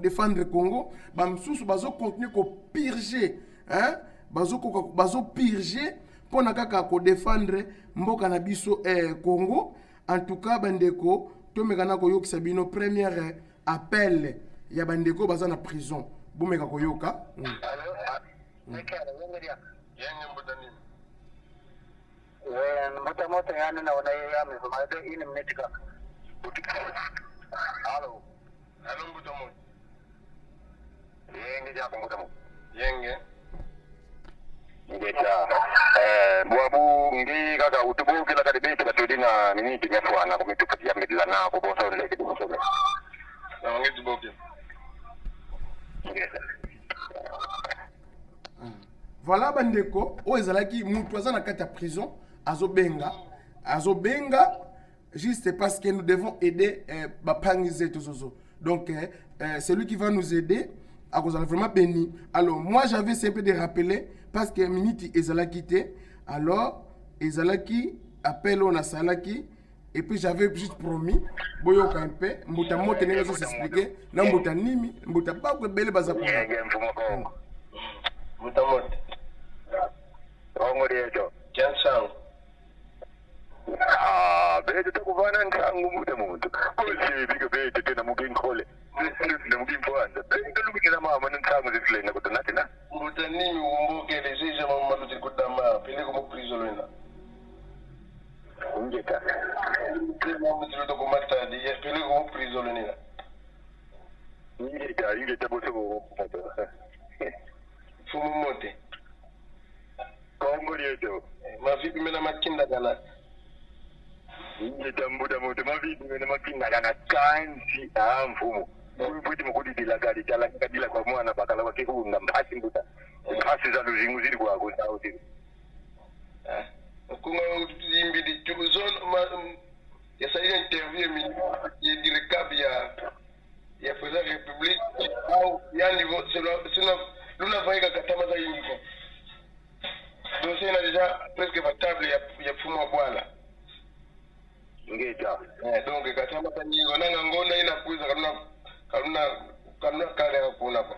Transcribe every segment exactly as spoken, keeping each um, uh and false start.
défendre Congo, ba mosusu bazo continuer ko purger, hein? Bazo ko, bazo purger pona kaka ko défendre mboka na biso, eh, Congo. En tout cas, bandeko, tomeka na koyokisa bino premier, eh, appel ya bandeko baza na prison. Bomeka koyoka. Mm. Allô? Ah, mm. Mekele, yenge diaka. Yenge mbuta nini? Eh, mbuta moto yandi na ona ye ya mi, ma de une minute kaka. Allô? Allô, mbuta moto. Yenge diaka, mbuta moto. Yenge. Ngeta. Eh, bwabu ngi kaka utubokila kadi beto batudi na miniti mia fwana ku mitu kati ya midila na ku bonso nde ku bonso nde. Na wangi tubokila. Ngeta. Voilà, bandeko, oyo ezalaki mutu aza na kati ya prison, azobenga, azobenga, juste parce que nous devons aider, euh, bampangi zetu zozo. Donc, euh, euh, celui qui va nous aider, akozala vraiment béni. Alors, moi, j'avais essayé un peu de rappeler, parce que minute ezalaki te. Alors, ezalaki appel oyo nasalaki, et puis j'avais juste promis, boyoka un peu, mbuta moto ndenge azo s'expliquer, na mbuta nimi, mbuta baku ebele baza kuna. Yenge mfumu Kongo. Mbuta moto. Kongo dieto. Kia nsangu. Ah, beto tukuvana nsangu, mbuta muntu. Kosi bika beto tena mugi nkole. Na mugi mfwanda. Beto lukina mama na nsangu zitulenda kutunatena. Mbuta nimi umbokele, ziza mama luti kudama, peleko mu prison lwena. Ngeta. Peleko mu prison lwena. Ngeta, ngeta boso bo. Mfumu moto. Kongo dieto. Mavitu mena makindakana. Ngeta mbuta muntu, mavitu mena makindakana kansi, ah, mfumu. Mfumu muntu mukudidila kadi, tala kadila kwa mwana bakala wa kihunda, mpasi mbuta. Mpasi za luzingu zidi kwa kusa utidi. Eh? Nkunga zimbidi, tu-, zone, ma, mm, ya sa interview ya mini, ya directeur ya, ya président de la République, au, ya niveau, c'est le, c'est le, luna vaika katama za yingi ko. Dossier na déjà presque va table ya, ya mfumu wa bwala. Ngeta. Eh, donc, katama ka ni, wana nga ngonda ina kwiza, kaluna, kaluna, kaluna kale kuna ko.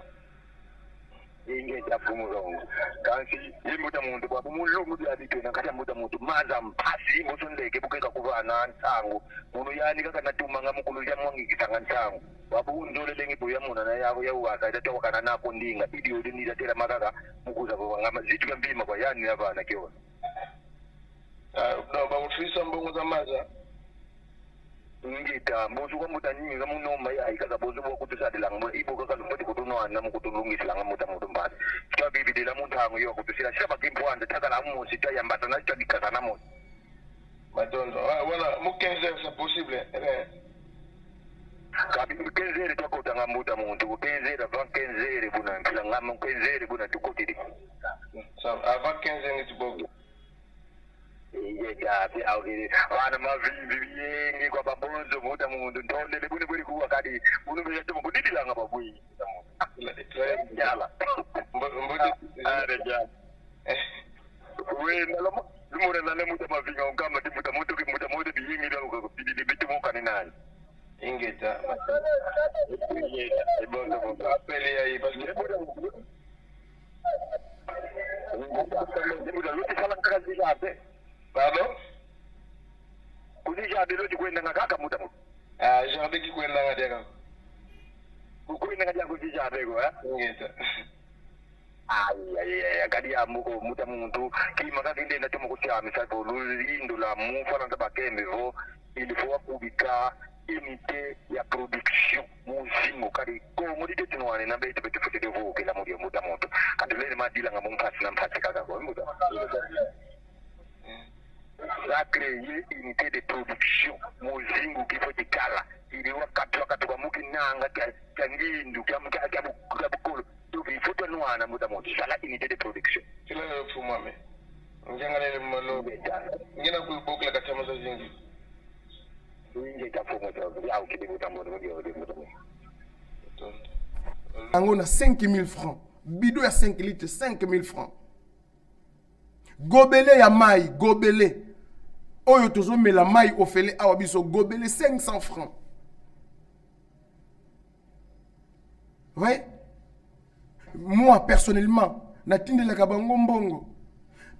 Ingeta mfumu Kongo. Kansi, ye mbuta muntu, kwa bu mu lumbu dia bitwe na kati ya mbuta muntu, maza mpasi, boso ndeke, bu keka kuvana nsangu. Munu yani kaka na tumanga mukulu ya mwangi kisanga nsangu. Kwa bu nzolele ngi bu ya muna na ya, ya waka, ya tawakana na kundinga. Idi odi ni ya tela makaka, mu kuza kwa ngama, zitu ya mvima kwa yani ya vana kiwa. Ah, no, ba kutufisa mbongo za maza. Ngeta, bonso kwa mbuta nini, nga mu nomba ya, ikaka bonso bo kutusadilanga, ibo kaka lufwete kutunwana, mu kutulungisilanga mbuta muntu mpasi. Twa bibidila mu ntangu yo kutusila, sila ba kimfwanda, takala mosi, twa yambata na, twa dikasa na mosi. Matondo. Wa-, voilà, mu quinze heures, c'est possible, eh. Kabi, quinze heures, twa kotanga mbuta muntu, quinze heures, avant quinze heures, buna, mpila nga mu quinze heures, buna, tukotidi. Ça, avant quinze heures, ngi tubongo. Iye, ya, ya, okay. Vana mavimbi biyengi kwa babonzo, mbuta muntu, ntondele, buni bweri kuwa kadi, buni bweri tumu kudidilanga babwi. Yala. Mbo-, mbote. Ah, ah, ya. Eh. We, na lama, lumore na ne mbuta mavinga, unkama, ti mbuta muntu, ki mbuta muntu, biyengi, ya, uka, bidi, bidi, bitu, muka ni nani? Ingeta. Ingeta, ibonzo, bonzo. Appel ya, parce que Pardon? Kuni jardin loti kwendanga kaka, mbuta muntu? Ah, jardin kikwendanga diaka. Kukwendanga diaka kuni jardin ko, eh? Ingeta. Ai, ai, ai, ai, kadi ya mbuko, mbuta muntu, kima kaka inde na tumu kusiamisa ko, luzindu lwamu, fwana za bakembe vo, il faut kubika unité ya production mu zingu, kadi Kongo di tetu nwane na beto beto fwete développer la mu dia, mbuta muntu. Kadi lele madilanga mu mpasi na mpasi kaka ko, mbuta. Za créer unité de production mu zingu kifwete kala. Kidi wakatu, wakatu kwa mu kinanga kia, kia ngindu, kia, kia, kia bu-, kia bukolo. Donc, il faut twanwana, mbuta muntu, sala unité de production. Kila yo mfumu ame. Ngiangalele mu malo. Ngeta. Ngienda kulubokela katama za zingi. Ingeta, mfumu, ya ukidi, mbuta muntu, mbuta muntu. Yango na cinq mille francs. Bidon ya cinq litres, cinq mille francs. Gobelet ya mai, gobelet. Oyo tozomela mai ofele awa biso, gobelet cinq cents francs. Ouais. Moi, personnellement, natindelaka bango mbongo.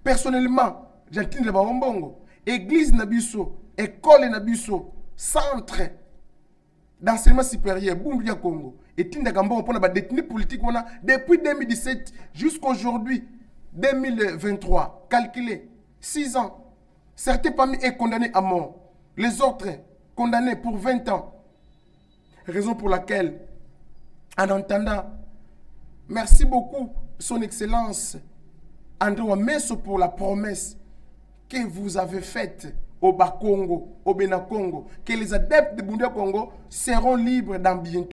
Personnellement, natindela bango mbongo. Église na biso, école na biso, centre d'enseignement supérieur, Bundu dia Kongo, etindaka mbongo mpo na ba détenus politiques wana depuis deux mille dix-sept jusqu'aujourd'hui, deux mille vingt-trois. Calculez, six ans. Certains parmi eux condamnés à mort, les autres condamnés pour vingt ans. Raison pour laquelle, en attendant, merci beaucoup, Son Excellence André Wameso, pour la promesse que vous avez faite au Bakongo, au Bena Kongo, que les adeptes de Bundu dia Kongo seront libres dans bientôt.